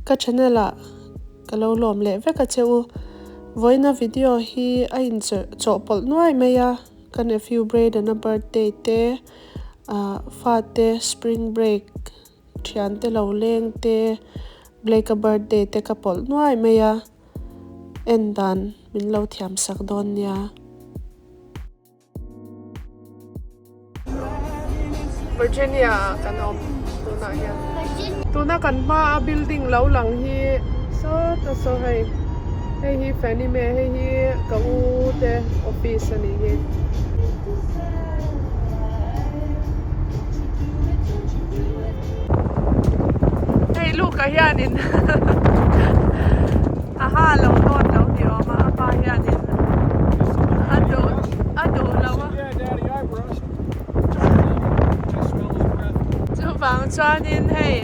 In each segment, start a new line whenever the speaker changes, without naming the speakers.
Ka channel ah ka lo lawm leh vek a che u. Vawiina video hi a in chawhpawlh nuai mai a, ka nephew Brayden a birthday te, ah fate spring break thiante lo leng te, Blake a birthday te ka pawlh nuai mai a, en dan min lo thiam sak dawn nia. Virginia ah kan awm tunah hian tuna kan hma a building lo lang hi sawta saw hei hei hi Fannie Mae hei hi ka u te office a nih hi. Hei Luke-a hianin a ha lo dawn lo ni awm a a pa hianin a duh a duh lo a chuvang chuanin hei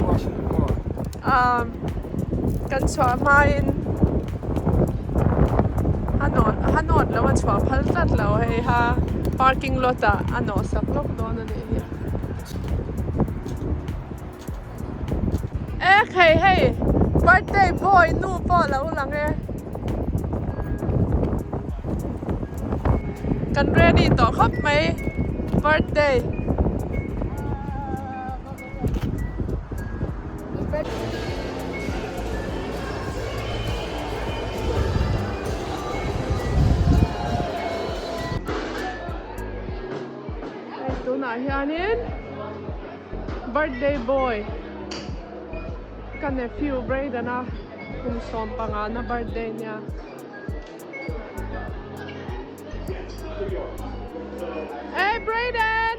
ah kan chhuah hmain a nawt a nawt lo a chhuah phal tlat lo hei ha parking lot ah a nawh sak lawk dawn a nih hi. E khei hei birthday boy nu pawh a lo lang e kan ready tawh khawp mai birthday tunah hianin Birthday boy ka nephew Brayden a kum 15 na birthday nia. Hey Brayden!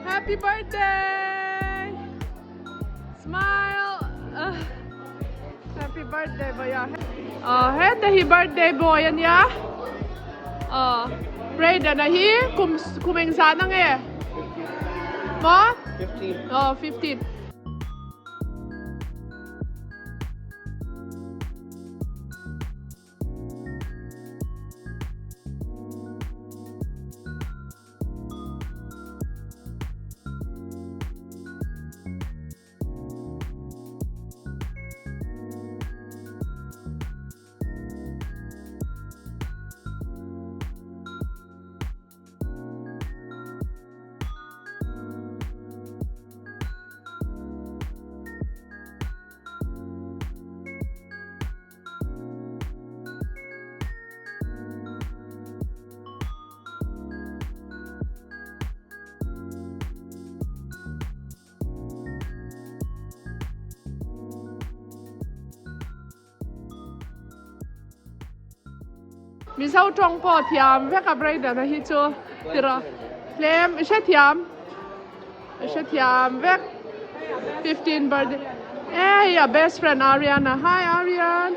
Happy birthday! Smile! Happy birthday boy a. Heta hi birthday boy ania. Brayden a hi kum kum engzah na nge? Maw?
15.
Oh, 15. Mizo tawng pawh thiam vek a Brayden a hi chu tiraw tlem i hrethiam i hrethiam vek 15 birthday e hei a best friend Ariana hi Arian.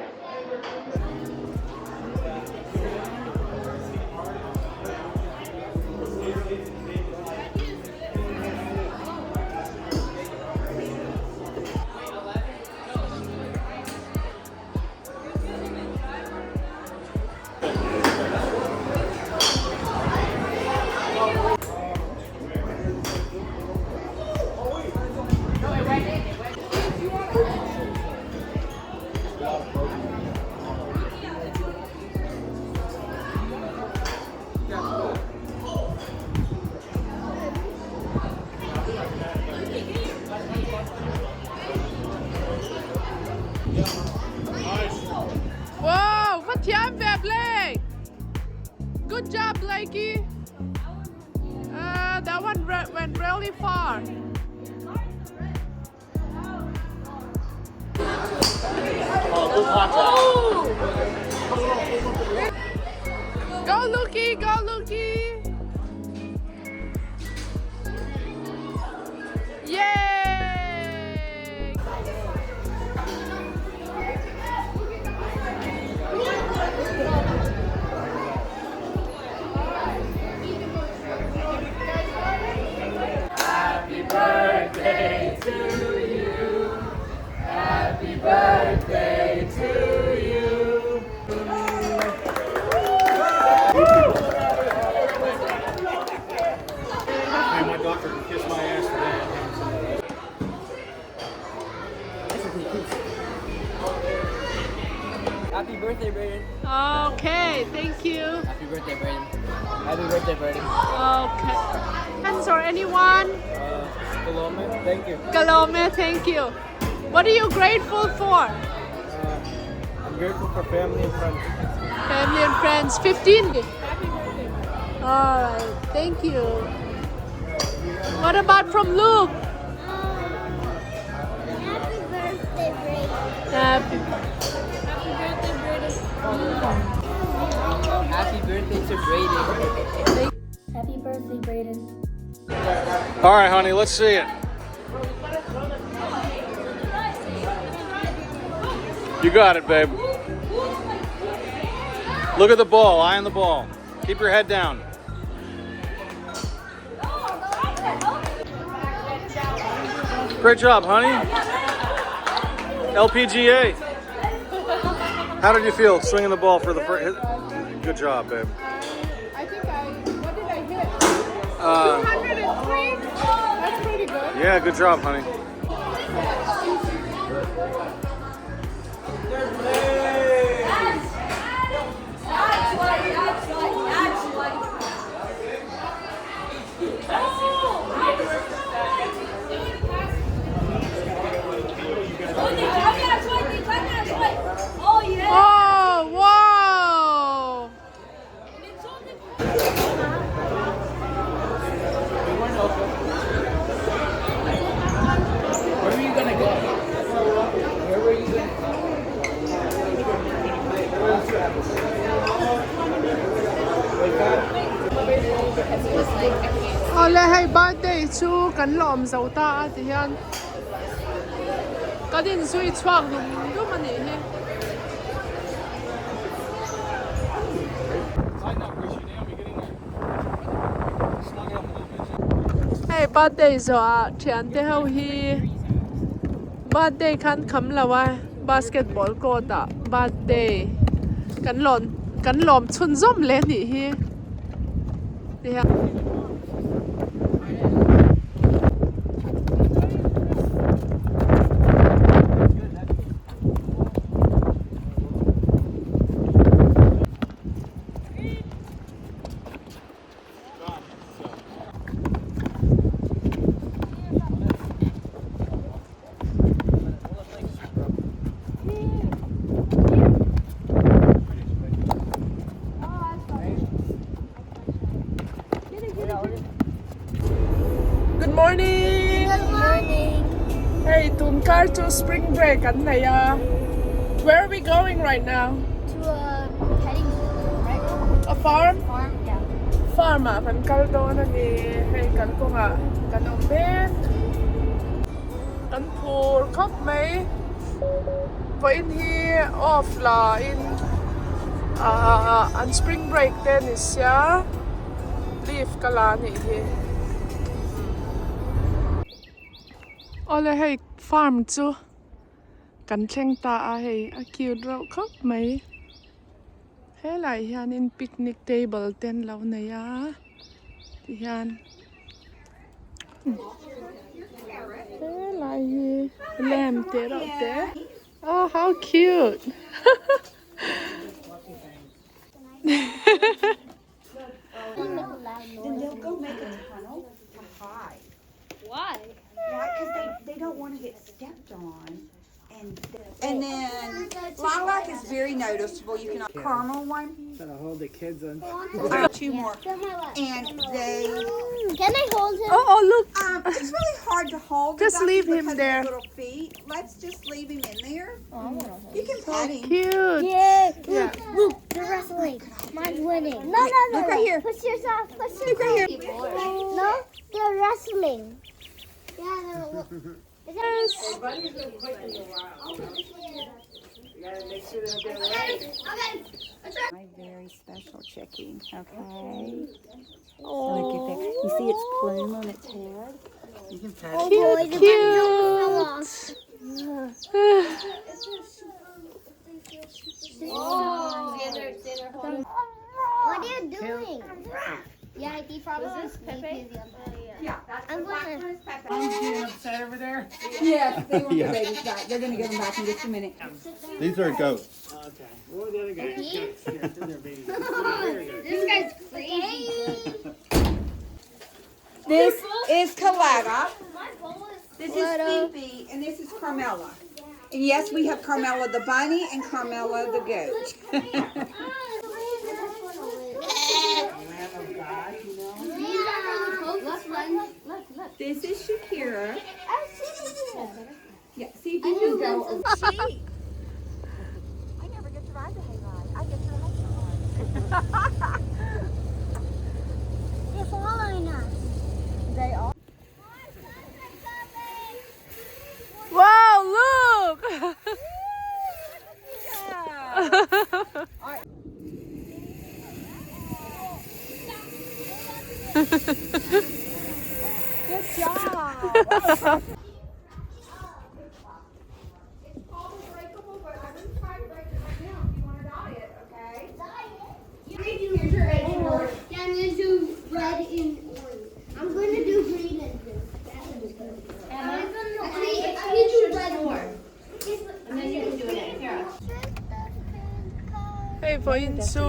Wow, va thiam ve Blake! Good job, Blakey! That one went really far. Go Lukey, go Lukey! Yay!
Happy birthday to you. Happy birthday to you.
Hey, my doctor can kiss my ass for that.
Happy birthday, Brayden.
Okay, thank you.
Happy birthday, Brayden. Happy birthday, Brayden.
Okay. Friends or anyone?
Galome, thank you.
Galome, thank you. What are you grateful for?
I'm grateful for family and friends.
Family and friends. 15. Happy birthday. All right, thank you. What about from Luke?
Happy birthday, Brayden.
Happy.
Happy birthday, Brayden.
Happy birthday to Brayden.
Happy birthday, Brayden.
All right, honey, let's see it. You got it, babe. Look at the ball. Eye on the ball. Keep your head down. Great job, honey. LPGA. How did you feel swinging the ball for the first? Good job, babe.
I think I, what did I hit? 203? That's pretty good.
Yeah, good job, honey.
Oh, wow.
Where were you gonna go? Where were you gonna go?
Ole hei birthday chu kan lawm zo ta a ti hian kan inzui chhuak dum dum a nih hi. Hei birthday zawhah thiante ho hi birthday khan kham lo a basketball court ah birthday kan lawn kan lawm chhunzawm leh a nih hi ti hian. Good morning!
Good morning.
Hey, tun kar chu spring break an nei a. Where are we going right now?
To a petting zoo, right?
A farm?
Farm, yeah.
Farm ah kan kal dawn a ni. Hei kan kawngah kan awm mek. Kan phur khawp mai. Vawiin hi off la in ah an spring break te a ni sia. Leave ka la a nih hi. Awle hei farm chu kan thleng ta a hei a cute reuh khawp mai. Helai hianin picnic table te an lo nei a tihian helai hi lamp te reuh te oh how cute
Then they'll go make a tunnel to hide.
Why?
Right? Because they don't want to get stepped on. And then lilac is very noticeable. You can caramel one.
Trying to hold the kids on.
Two more. And they.
Can I hold him?
Oh, oh look.
It's really hard to hold.
Just
Ducky
leave him
because of his
there.
Little feet. Let's just leave him in there. You can pet him.
Cute.
Yeah.
Yeah.
Look, they're wrestling. Mine's winning. No, no, no.
Look right here.
Push yourself. Push yourself.
Look right here.
No, they're wrestling. Yeah, they're. Is that
My very special chickie. Okay. Look at that. You see its plume on its head?
You can pet
Oh
it.
boy, the bunny fell off. What are you doing? Yeah, he probably is Pepe.
Yeah, that's
I'm
the black
gonna-
one is Pepe.
Getting upset over there?
Yes, they want their babies back. They're gonna give them back in just a minute.
These are goats.
This guy's crazy.
This is Coletta. This is Fifi, and this is Carmela. And yes, we have Carmela the bunny and Carmela the goat. This is Shakira. Yeah, see if you can go. Sheep. I never get to ride the hayride. I get to ride the ride.
They're following us.
They are.
Wow, look!
Good job. It's probably breakable, but I'm gonna try to break it right now if you want to dye it, okay? Here's your edge board.
Yeah, I'm gonna do red and orange. I'm gonna do green and blue. That one's good. Actually, I'm gonna do red and orange.
And then you can do it here.
Hei vawiin chu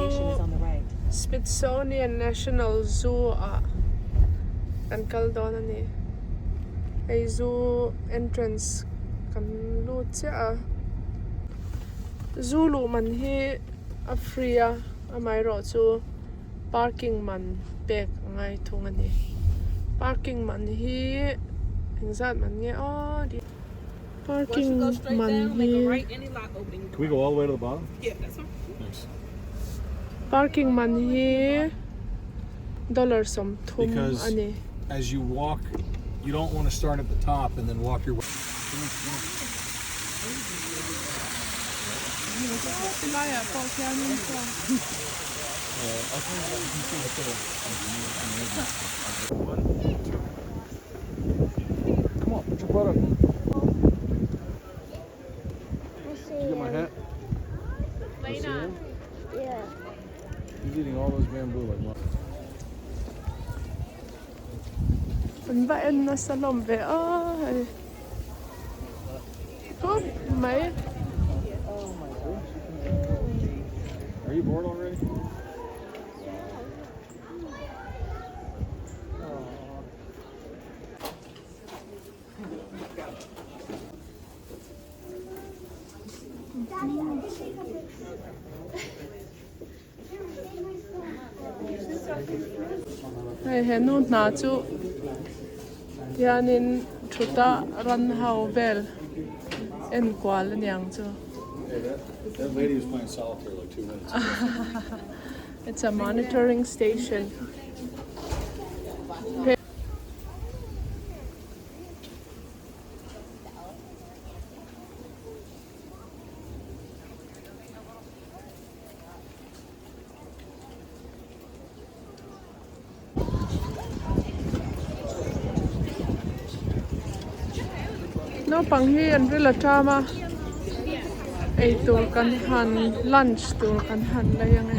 Smithsonian National Zoo ah kan kal dawn a ni. Hei zoo entrance kan lut chiah a. Zoo luh man hi a free a, amaherawh chu parking man pek a ngai thung a ni. Parking man hi engzat man nge aw Parking man hi
Can we go all the way to the bottom? Yeah, that's fine. Thanks.
Parking man hi dollar sawmthum
Because
a ni.
as you walk, you don't want to start at the top and then walk your way.
Tilaiah pawh khianin chuan.
Come on, put your butt up. Did you get my hat? You see him?
Yeah.
He's eating all those bamboo like what?
An va en nasa hlawm ve a hei khawp mai.
Are you bored already?
Daddy, I can take a picture.
Hei he nu hna chu hianin thuta ran ho vel enkual aniang chu.
Hey, that, that lady was playing solitaire like 2 minutes ago.
It's a monitoring station. Naupang hi an ril a ṭam a, eitur kan han lunch tur kan han lei ang e.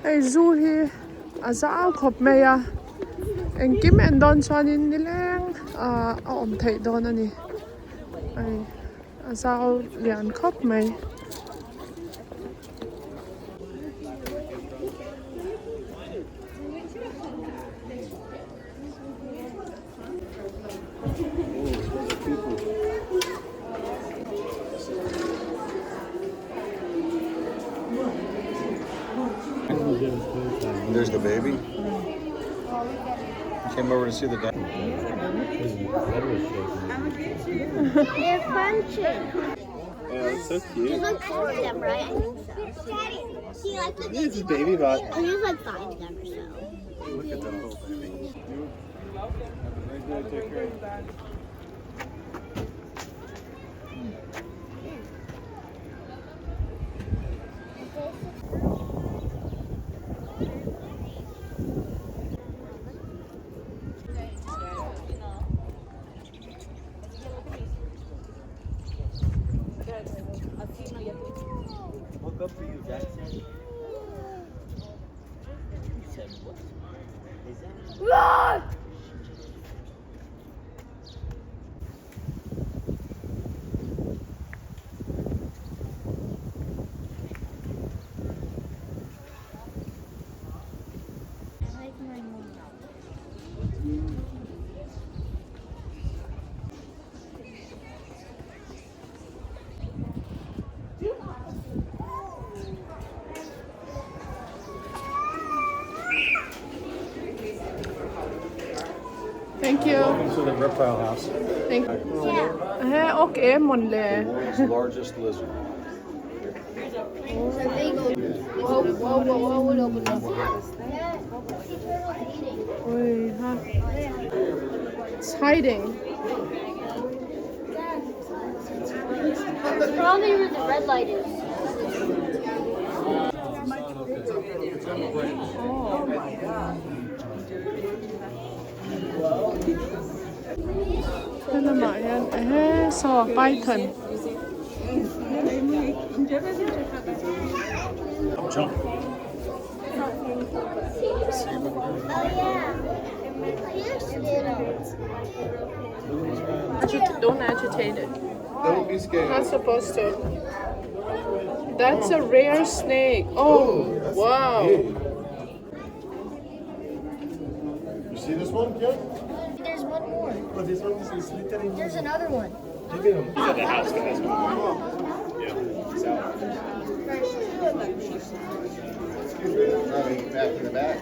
Hei zu hi a zau khawp mai a, engkim en dawn chuanin nileng ah a awm theih dawn a ni. Hei a zau lian khawp mai.
There's the baby. Came over to see the dad.
They're crunching.
Oh, that's so cute.
There's like four of them, right? I think so. Daddy, see, like the
It's a baby bot.
I think there's like 5 of them or so.
Look at that little baby. Have a great day. Take care.
Woke up for you, Jackson. He said, what? Is that?
Thank you.
Welcome to the reptile house.
Thank He ok em mawn le.
The world's largest lizard.
Oi ha. It's hiding.
It's probably where the red light is.
Helamah hian ehe saw python. Don't agitate it.
Don't be scared.
Not supposed to. That's a rare snake. Oh, wow.
You see this one, Ken?
There's one more.
But this one is literally.
There's another one.
The house that has one. Yeah.
Excuse me, I'm trying to get back in the back.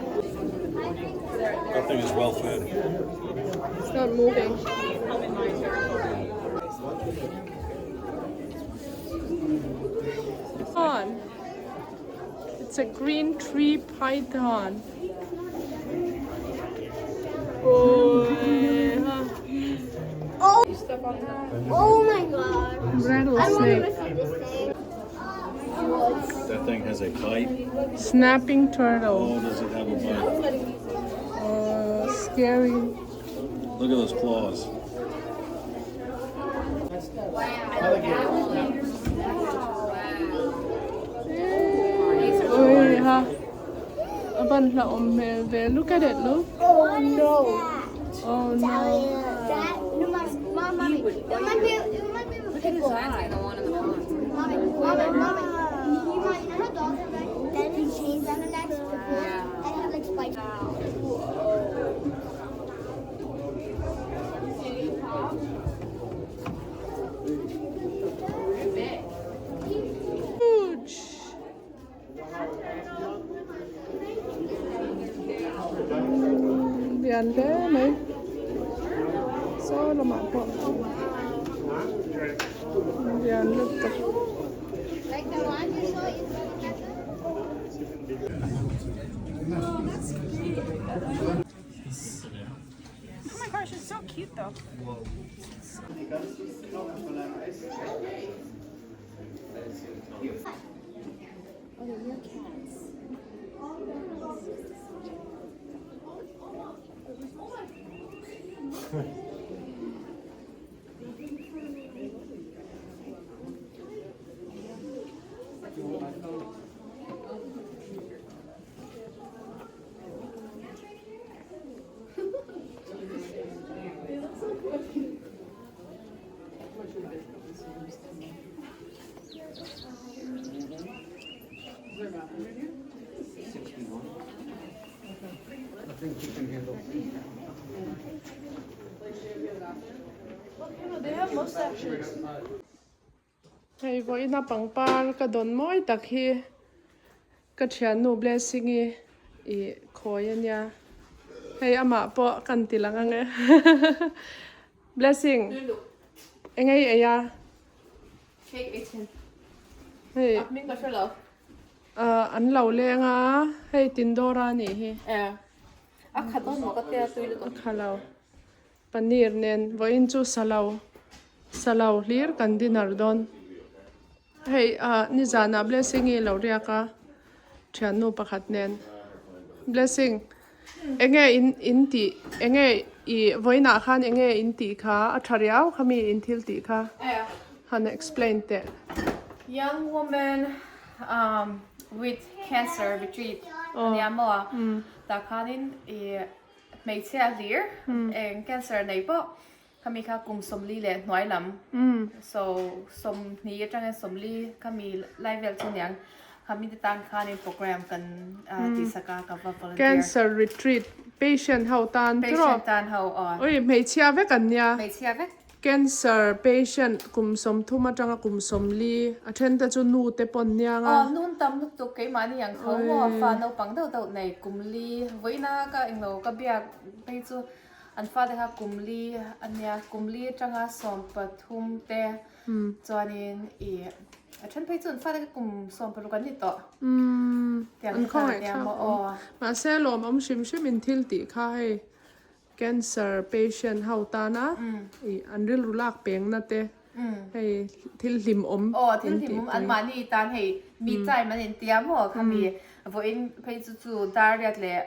That thing is well fed.
It's not moving. On. It's a green tree python. Oh,
Oh my god.
Rattlesnake.
I want to see this thing.
That thing has a bite.
Snapping turtle.
Oh, does it have a bite?
Oh, scary.
Look at those claws.
Oi ha. A ban hla awm hmel ve. Look at it, look.
Oh no.
Oh no.
That, no, mom, mom, mommy. It reminds me, it reminds me of a pickle. Mommy, mommy, mommy. You might, you know how dogs have like deadly chains on their necks? Yeah. And have like spikes.
Huge. Lian hle mai. Saw lamah pawh lian lutuk.
Like the one you saw in the
Oh my gosh, it's so cute though.
Oh, they're meerkats. Hei vawiina pangpar ka dawn mawi tak hi ka thiannu Blessing i ih khawi a nia hei amah pawh kan ti lang ang e Blessing eng ei ei a hei an lo leng a hei Tindora a nih hi a kha lo. Paneer nen vawiin chu sa lo sa lo hlir kan dinner dawn. Hei ah nizanah Blessing i lo riak a thiannu pakhat nen. Blessing enge in in tih enge i vawiinah khan enge in tih kha a tha riau kha mi in thil tih kha han explain teh.
Young woman um with cancer retreat ania maw a tah khanin i Hmeichhia hlir eng cancer nei pawh khami kha kum 40 leh hnuai lam so 20 atangin 40 khami lai vel chu niang khami te tan khanin program kan tihsak a ka va volunteer.
Cancer retreat patient ho tan tiraw?
Patient tan ho aw.
Ui hmeichhia vek an nia.
Hmeichhia vek.
Cancer patient kum 30 atanga kum 40 a then te chu nu te pawn niang a.
Aw nun tam lutuk keimahni ang tho maw fa naupang deuh deuh nei kum li vawiina ka englo ka biak phei chu An fate kha kum li a nia, kum li atanga 13 te chuanin i a then phei chu an fate kha kum 16 an ni tawh. Tiang
An
te kha
khawngaih
a nia
thlak
maw
awm.
aw.
Mahse lawmawm hrim hrim in thil tih kha hei cancer patient ho tana i an rilru lak pengna te hei thil hlimawm
Aw thil
an tih
hlimawm
pui.
anmahni tan hei mi time an intia maw khami vawiin phei chu chu dar riat leh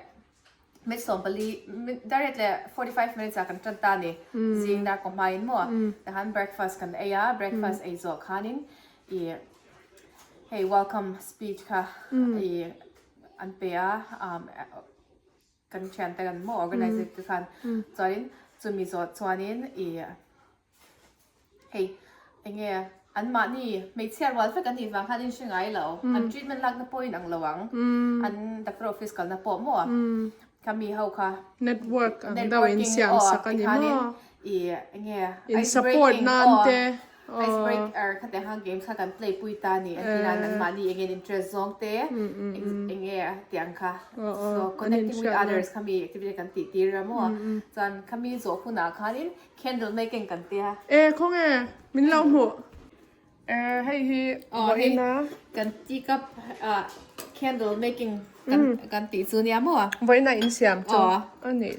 Minute 14, dar leh 45 minutes ah kan tan ta a ni. Zing dar kaw hmain maw? Tahan breakfast kan ei a, breakfast ei zawh khanin i hei welcome speech kha i an pe a, kan thiante kan maw organizer te khan chuanin chumi zawh chuanin i Hei, enge anmahni hmeichhia rual vek an nih vang khan in hre ngai lo. An treatment lakna pawh in ang lo ang. An doctor office kalna pawh maw? Kha mi ho kha.
Network ang deuh in siam sak a ni maw?
I enge
In support nan te.
Ice break er kha te hang games kha kan play pui ta ni. An ti nan anmahni enge an interest zawng te. Enge tiang kha. So connecting with others kha mi activity kan tih tir a maw? Chuan kha mi zawh hunah khanin Candle making kan tia.
E khawnge min lo hmuh. E hei hi vawiin a.
Kan teacup ah candle making kan kan tih chu nia maw.
Vawiin a insiam chu a ni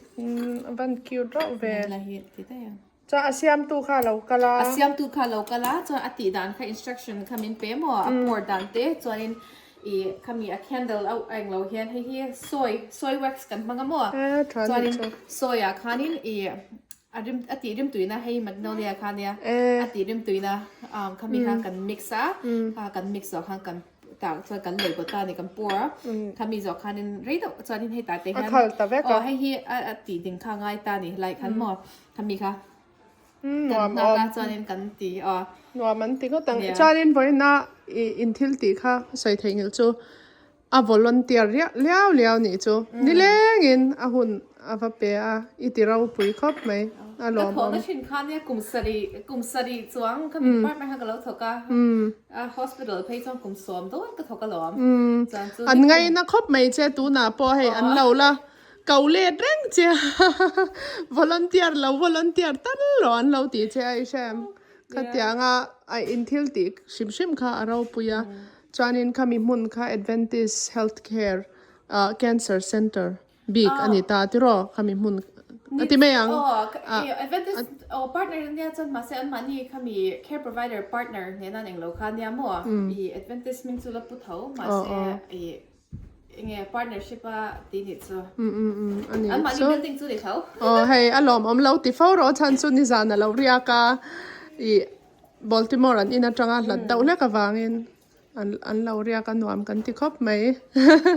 a van cute reuh ve.
La hi ti daih ang.
Chuan a siamtu kha a lo kal a.
A siamtu kha a lo kal a chuan a tih dan kha instruction kha min pe maw a pour dan te chuanin i khami a candle a eng lo hian hei hi soy soy wax kan hmang a maw chuanin soy ah khanin i A rim a tih rim tuina hei magnolia kha nia a tih rim tuina khami kha kan mix a kha kan mix zawh khan kan tah chuan kan lei bawt ta a ni kan pour a khami zawh khanin rei deuh chuanin hei tah te hian aw hei hi a tih ding kha a ngai ta a ni lai khan maw khami kha kan nghak a chuanin kan ti aw
Nuam an ti ngawt ang chuanin vawiina i inthil tih kha sawi theih nghilh chu A volunteer riah liau liau nih chu nilengin a hun a va pe a, i ti ropui khawp mai a lawmawm.
Ka thawhna thin kha nia kum sarih kum sarih chuang ka department kha ka lo thawk a, a hospital phei chuan kum 10 dawn ka thawk alawm. Chuan chu
An ngaina khawp mai che tunah pawh hei an lo la ko let reng che a, volunteer lo volunteer tal lo an lo tih che a i hre em? Khatianga a inthil tih hrim hrim kha a ropui a. Chuanin khami hmun kha Adventist Health Care ah Cancer Center bik a ni ta tiraw khami hmun a ti mai ang.
Aw Adventist aw partner ania chuan mahse anmahni khami care provider partner hnena an englo kha ania maw i Adventist hming chu la pu tho mahse i enge partnership a tih nih chu anmahni building chu ni tho.
Aw hei a lawmawm lo ti fo rawh chhan chu nizan a lo riak a i Baltimore an in atanga hlat deuh hlek avangin an lo riak a nuam kan ti khawp mai.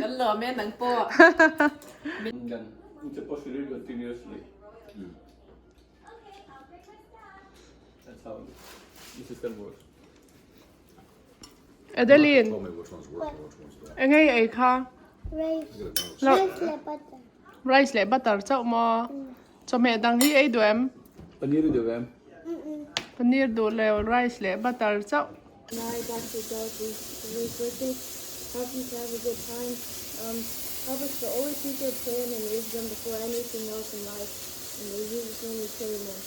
Kan lawm e nang pawh.
Adeline, eng ei ei kha? Rice leh butter chauh maw? Chawhmeh dang hi ei duh em?
Paneer i duh em?
Paneer duh leu rice leh butter chauh.
Hi Doctor Dorothy, today's birthday. Help you to have a good time. Um, help us to always seek your plan and wisdom before anything else in life. In Jesus' name we pray, amen.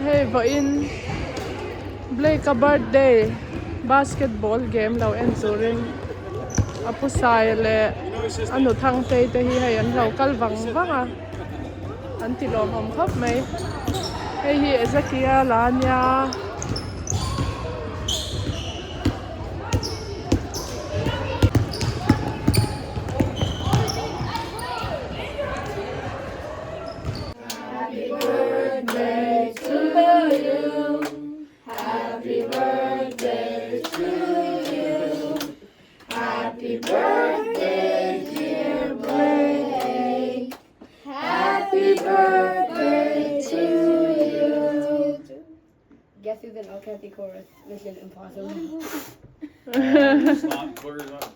Hei vawiin Blake a birthday basketball game lo en turin a pu sai leh a nu thangtei te hi hei an lo kal vang vang a an ti lawmawm khawp mai hei hi Ezekiel a nia.
Chorus, Mission Impossible.
Snot, boogers on.